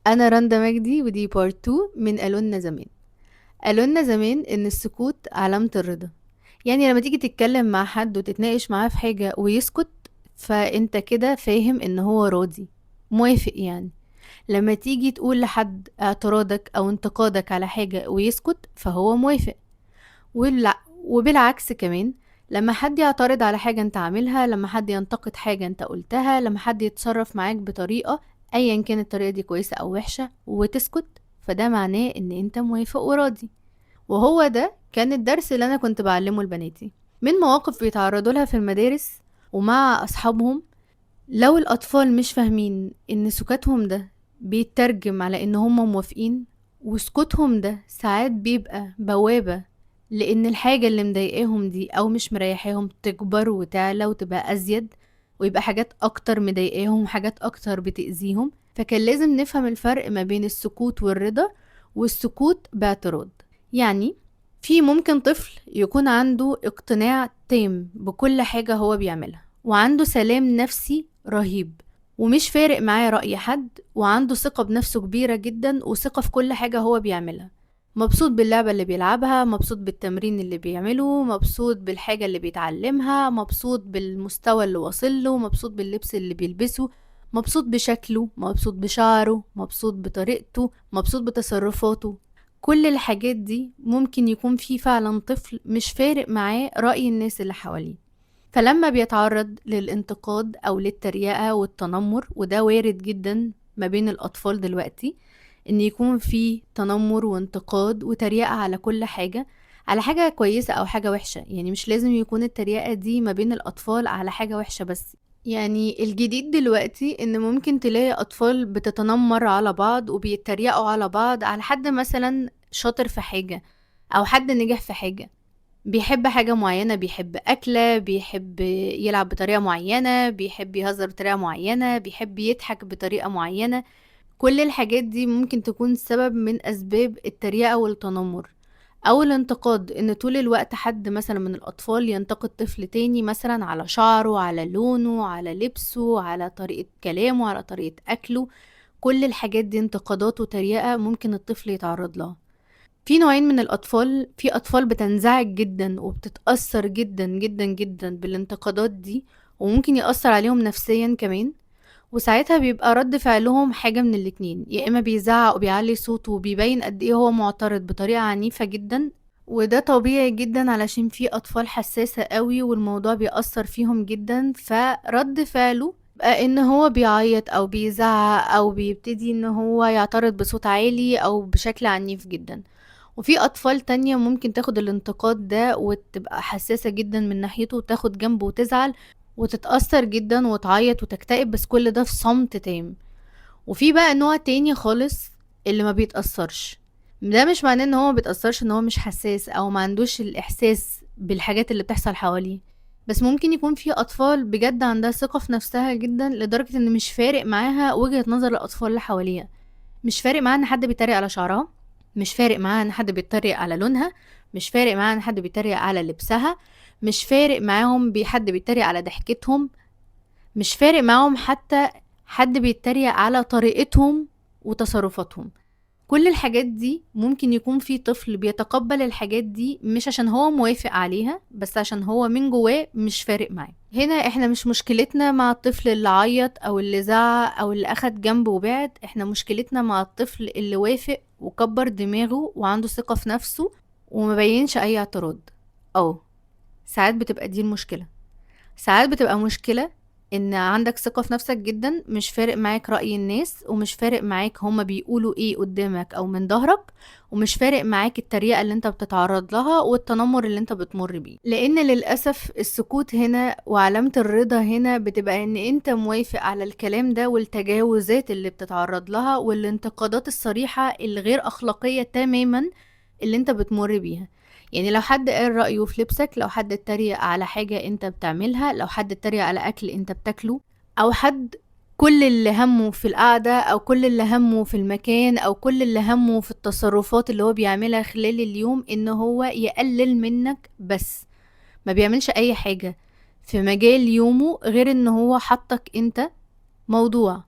انا رندا مجدي، ودي part 2 من قالولنا زمان. قالولنا زمان ان السكوت علامة الرضا. يعني لما تيجي تتكلم مع حد وتتناقش معاه في حاجة ويسكت، فانت كده فاهم ان هو راضي موافق. يعني لما تيجي تقول لحد اعتراضك او انتقادك على حاجة ويسكت فهو موافق. وبالعكس كمان، لما حد يعترض على حاجة انت عاملها، لما حد ينتقد حاجة انت قلتها، لما حد يتصرف معاك بطريقة ايا كانت الطريقة دي كويسة او وحشة وتسكت، فده معناه ان انت موافق وراضي. وهو ده كان الدرس اللي انا كنت بعلمه لبناتي من مواقف بيتعرضوا لها في المدارس ومع اصحابهم. لو الاطفال مش فاهمين ان سكوتهم ده بيترجم على ان هم موافقين، وسكوتهم ده ساعات بيبقى بوابة لان الحاجة اللي مضايقاهم دي او مش مريحاهم تكبر وتعلى وتبقى ازيد، ويبقى حاجات اكتر مضايقاهم وحاجات اكتر بتأذيهم. فكان لازم نفهم الفرق ما بين السكوت والرضا والسكوت باعتراض. يعني في ممكن طفل يكون عنده اقتناع تام بكل حاجة هو بيعملها، وعنده سلام نفسي رهيب، ومش فارق معاه رأي حد، وعنده ثقة بنفسه كبيرة جدا وثقة في كل حاجة هو بيعملها، مبسوط باللعبة اللي بيلعبها، مبسوط بالتمرين اللي بيعمله، مبسوط بالحاجة اللي بيتعلمها، مبسوط بالمستوى اللي واصل له، مبسوط باللبس اللي بيلبسه، مبسوط بشكله، مبسوط بشعره، مبسوط بطريقته، مبسوط بتصرفاته. كل الحاجات دي ممكن يكون في فعلا طفل مش فارق معاه رأي الناس اللي حواليه. فلما بيتعرض للانتقاد أو للتريقة والتنمر، وده وارد جدا ما بين الأطفال دلوقتي إن يكون في تنمر وانتقاد وتريقة على كل حاجة، على حاجة كويسة أو حاجة وحشة. يعني مش لازم يكون التريقة دي ما بين الأطفال على حاجة وحشة بس. يعني الجديد دلوقتي إن ممكن تلاقي أطفال بتتنمر على بعض وبيتريقوا على بعض على حد مثلا شاطر في حاجة أو حد نجح في حاجة، بيحب حاجة معينة، بيحب أكلة، بيحب يلعب بطريقة معينة، بيحب يهزر بطريقة معينة، بيحب يضحك بطريقة معينة. كل الحاجات دي ممكن تكون سبب من أسباب التريقة والتنمر أو الانتقاد، إن طول الوقت حد مثلا من الأطفال ينتقد طفل تاني مثلا على شعره، على لونه، على لبسه، على طريقة كلامه، على طريقة أكله. كل الحاجات دي انتقادات وتريقة ممكن الطفل يتعرض لها. في نوعين من الأطفال، في أطفال بتنزعج جدا وبتتأثر جدا جدا جدا بالانتقادات دي، وممكن يأثر عليهم نفسيا كمان، وساعتها بيبقى رد فعلهم حاجة من الاتنين، يا إما بيزعق وبيعلي صوته وبيبين قد إيه هو معترض بطريقة عنيفة جدا، وده طبيعي جدا علشان في أطفال حساسة قوي والموضوع بيأثر فيهم جدا، فرد فعله بقى إن هو بيعيط أو بيزعق أو بيبتدي إن هو يعترض بصوت عالي أو بشكل عنيف جدا. وفي أطفال تانية ممكن تاخد الانتقاد ده وتبقى حساسة جدا من ناحيته وتاخد جنبه وتزعل وتتأثر جدا وتعيط وتكتئب، بس كل ده في صمت تام. وفي بقى نوع تاني خالص اللي ما بيتأثرش. ده مش معناه ان هو ما بيتأثرش ان هو مش حساس او ما عندوش الإحساس بالحاجات اللي بتحصل حواليه، بس ممكن يكون في أطفال بجد عندها ثقة في نفسها جدا لدرجة ان مش فارق معاها وجهة نظر الأطفال اللي حواليها، مش فارق معاها ان حد بيتريق على شعرها، مش فارق معاها ان حد بيتريق على لونها، مش فارق معاها ان حد بيتريق على لبسها، مش فارق معاهم حد بيتريق على ضحكتهم، مش فارق معاهم حتى حد بيتريق على طريقتهم وتصرفاتهم. كل الحاجات دي ممكن يكون في طفل بيتقبل الحاجات دي مش عشان هو موافق عليها، بس عشان هو من جواه مش فارق معاه. هنا احنا مش مشكلتنا مع الطفل اللي عيط او اللي زعق او اللي اخد جنبه وبعد، احنا مشكلتنا مع الطفل اللي وافق وكبر دماغه وعنده ثقة في نفسه وما بينش اي اعتراض. ساعات بتبقى دي المشكلة. ساعات بتبقى مشكلة ان عندك ثقة في نفسك جدا، مش فارق معاك رأي الناس، ومش فارق معاك هما بيقولوا ايه قدامك او من ظهرك، ومش فارق معاك التريقة اللي انت بتتعرض لها والتنمر اللي انت بتمر بيه. لان للأسف السكوت هنا وعلامة الرضا هنا بتبقى ان انت موافق على الكلام ده والتجاوزات اللي بتتعرض لها والانتقادات الصريحة الغير أخلاقية تماما اللي انت بتمر بيها. يعني لو حد قال رأيه في لبسك، لو حد اتريق على حاجة انت بتعملها، لو حد اتريق على أكل انت بتاكله، أو حد كل اللي همه في القعدة أو كل اللي همه في المكان أو كل اللي همه في التصرفات اللي هو بيعملها خلال اليوم إن هو يقلل منك بس، ما بيعملش أي حاجة في مجال يومه غير إن هو حطك انت موضوع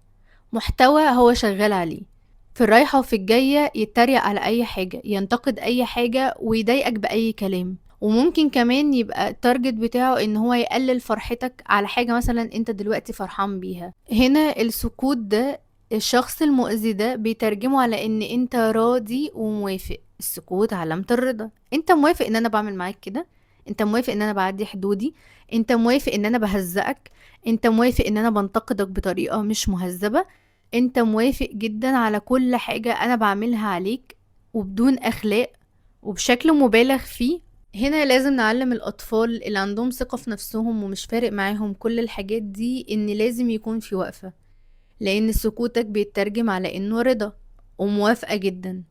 محتوى هو شغال عليه. في الرايحة وفي الجاية يتريق على أي حاجة، ينتقد أي حاجة، ويضايقك بأي كلام. وممكن كمان يبقى ال target بتاعه ان هو يقلل فرحتك على حاجة مثلا انت دلوقتي فرحان بيها. هنا السكوت ده الشخص المؤذي ده بيترجمه على ان انت راضي وموافق. السكوت علامة الرضا، انت موافق ان انا بعمل معاك كده، انت موافق ان انا بعدي حدودي، انت موافق ان انا بهزقك، انت موافق ان انا بنتقدك بطريقة مش مهذبة، انت موافق جدا على كل حاجة انا بعملها عليك وبدون اخلاق وبشكل مبالغ فيه. هنا لازم نعلم الأطفال اللي عندهم ثقة في نفسهم ومش فارق معاهم كل الحاجات دي إن لازم يكون في وقفة، لأن سكوتك بيترجم على إنه رضا وموافقة جدا.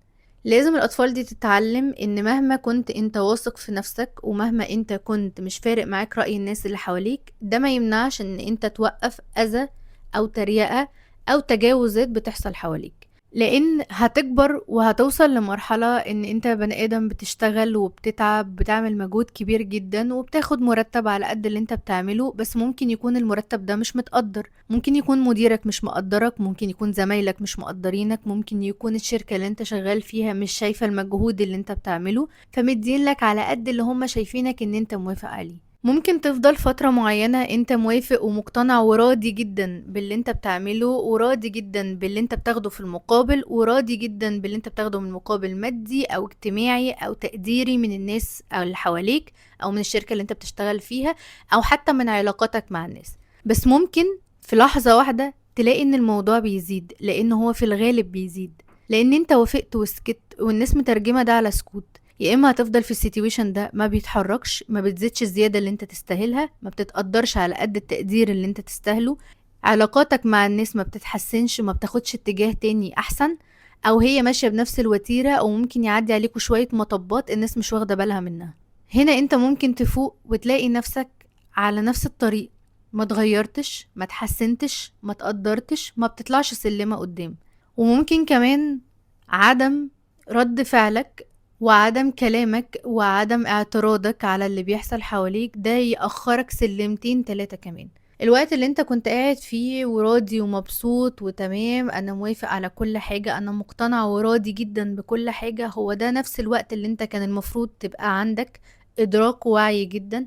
لازم الأطفال دي تتعلم إن مهما كنت أنت واثق في نفسك ومهما أنت كنت مش فارق معاك رأي الناس اللي حواليك، ده ما يمنعش إن أنت توقف أذى أو تريقة أو تجاوزات بتحصل حواليك، لأن هتكبر وهتوصل لمرحلة إن أنت بني آدم بتشتغل وبتتعب، بتعمل مجهود كبير جدا وبتاخد مرتب على قد اللي أنت بتعمله، بس ممكن يكون المرتب ده مش متقدر، ممكن يكون مديرك مش مقدرك، ممكن يكون زمايلك مش مقدرينك، ممكن يكون الشركة اللي أنت شغال فيها مش شايفة المجهود اللي أنت بتعمله، فمدين لك على قد اللي هم شايفينك إن أنت موافق عليه. ممكن تفضل فترة معينة انت موافق ومقتنع وراضي جدا باللي انت بتعمله، وراضي جدا باللي انت بتاخده في المقابل، وراضي جدا باللي انت بتاخده من مقابل مادي او اجتماعي او تقديري من الناس او اللي حواليك او من الشركة اللي انت بتشتغل فيها او حتى من علاقاتك مع الناس. بس ممكن في لحظة واحدة تلاقي ان الموضوع بيزيد، لان هو في الغالب بيزيد، لان انت وافقت وسكت والناس مترجمة ده على سكوت. يا اما هتفضل في ال situation ده ما بيتحركش، ما بتزيدش الزيادة اللي انت تستاهلها، ما بتتقدرش على قد التقدير اللي انت تستاهله، علاقاتك مع الناس ما بتتحسنش، ما بتاخدش اتجاه تاني احسن، او هي ماشية بنفس الوتيرة، او ممكن يعدي عليكوا شوية مطبات الناس مش واخدة بالها منها. هنا انت ممكن تفوق وتلاقي نفسك على نفس الطريق، ما تغيرتش، ما تحسنتش، ما تقدرتش، ما بتطلعش سلمة قدام. وممكن كمان عدم رد فعلك وعدم كلامك وعدم اعتراضك على اللي بيحصل حواليك ده يأخرك سلمتين تلاتة كمان. الوقت اللي انت كنت قاعد فيه وراضي ومبسوط وتمام، انا موافق على كل حاجة، انا مقتنع وراضي جدا بكل حاجة، هو ده نفس الوقت اللي انت كان المفروض تبقى عندك ادراك ووعي جدا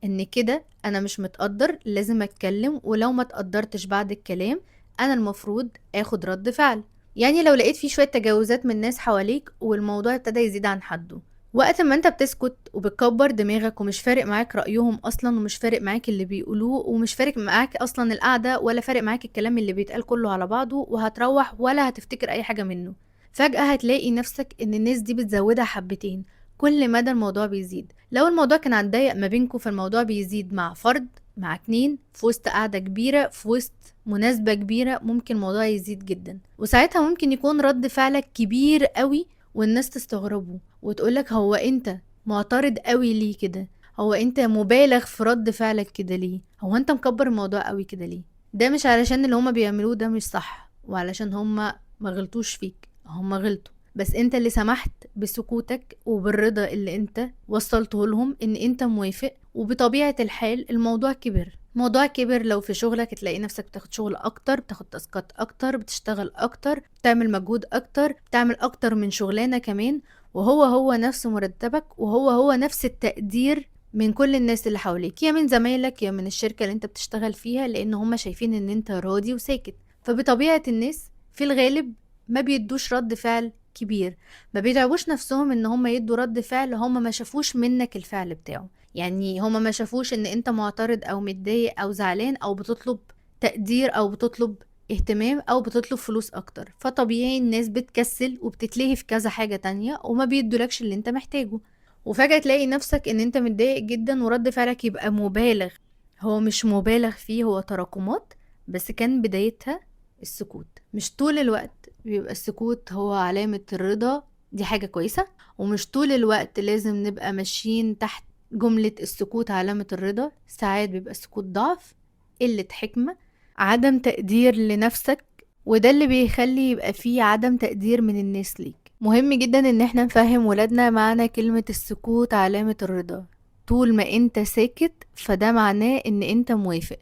ان كده انا مش متقدر، لازم اتكلم، ولو ما تقدرتش بعد الكلام انا المفروض اخد رد فعل. يعني لو لقيت فيه شوية تجاوزات من الناس حواليك والموضوع ابتدى يزيد عن حده، وقت ما انت بتسكت وبتكبر دماغك ومش فارق معاك رأيهم أصلا، ومش فارق معاك اللي بيقولوه، ومش فارق معاك أصلا القعدة، ولا فارق معاك الكلام اللي بيتقال كله على بعضه، وهتروح ولا هتفتكر أي حاجة منه، فجأة هتلاقي نفسك ان الناس دي بتزودها حبتين. كل مدى الموضوع بيزيد. لو الموضوع كان على الضيق ما بينكم فالموضوع بيزيد مع فرد، مع اتنين، في وسط قعدة كبيرة، في وسط مناسبة كبيرة، ممكن الموضوع يزيد جدا. وساعتها ممكن يكون رد فعلك كبير قوي والناس تستغربه وتقولك هو انت معترض قوي ليه كده، هو انت مبالغ في رد فعلك كده ليه، هو انت مكبر الموضوع قوي كده ليه. ده مش علشان اللي هما بيعملوه ده مش صح، وعلشان هما ما غلطوش فيك، هما غلطوا، بس انت اللي سمحت بسكوتك وبالرضا اللي انت وصلته لهم ان انت موافق. وبطبيعة الحال الموضوع كبر، موضوع كبر. لو في شغلك تلاقي نفسك بتاخد شغل اكتر، بتاخد تاسكات اكتر، بتشتغل اكتر، بتعمل مجهود اكتر، بتعمل اكتر من شغلانة كمان، وهو هو نفس مرتبك، وهو هو نفس التقدير من كل الناس اللي حواليك، يا من زمايلك يا من الشركة اللي انت بتشتغل فيها، لان هم شايفين ان انت راضي وساكت. فبطبيعة الناس في الغالب ما بيدوش رد فعل كبير، ما بيتعبوش نفسهم ان هم يدوا رد فعل هم ما شافوش منك الفعل بتاعه. يعني هم ما شافوش ان انت معترض او متضايق او زعلان او بتطلب تقدير او بتطلب اهتمام او بتطلب فلوس اكتر، فطبيعي الناس بتكسل وبتتلهي في كذا حاجة تانية وما بيدولكش اللي انت محتاجه. وفجأة تلاقي نفسك ان انت متضايق جدا ورد فعلك يبقى مبالغ. هو مش مبالغ فيه، هو تراكمات، بس كان بدايتها السكوت. مش طول الوقت بيبقى السكوت هو علامة الرضا، دي حاجة كويسة، ومش طول الوقت لازم نبقى ماشيين تحت جملة السكوت علامة الرضا. ساعات بيبقى السكوت ضعف، قلة حكمة، عدم تقدير لنفسك، وده اللي بيخلي يبقى فيه عدم تقدير من الناس ليك. مهم جدا ان احنا نفهم ولادنا معنى كلمة السكوت علامة الرضا. طول ما انت ساكت فده معناه ان انت موافق،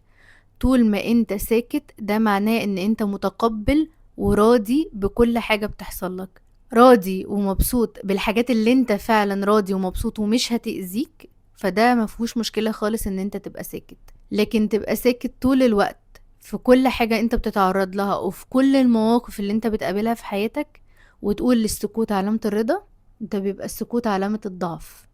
طول ما انت ساكت ده معناه ان انت متقبل وراضي بكل حاجة بتحصل لك، راضي ومبسوط بالحاجات اللي انت فعلا راضي ومبسوط ومش هتأذيك، فده مفهوش مشكلة خالص ان انت تبقى ساكت. لكن تبقى ساكت طول الوقت في كل حاجة انت بتتعرض لها وفي كل المواقف اللي انت بتقابلها في حياتك، وتقول للسكوت علامة الرضا، ده بيبقى السكوت علامة الضعف.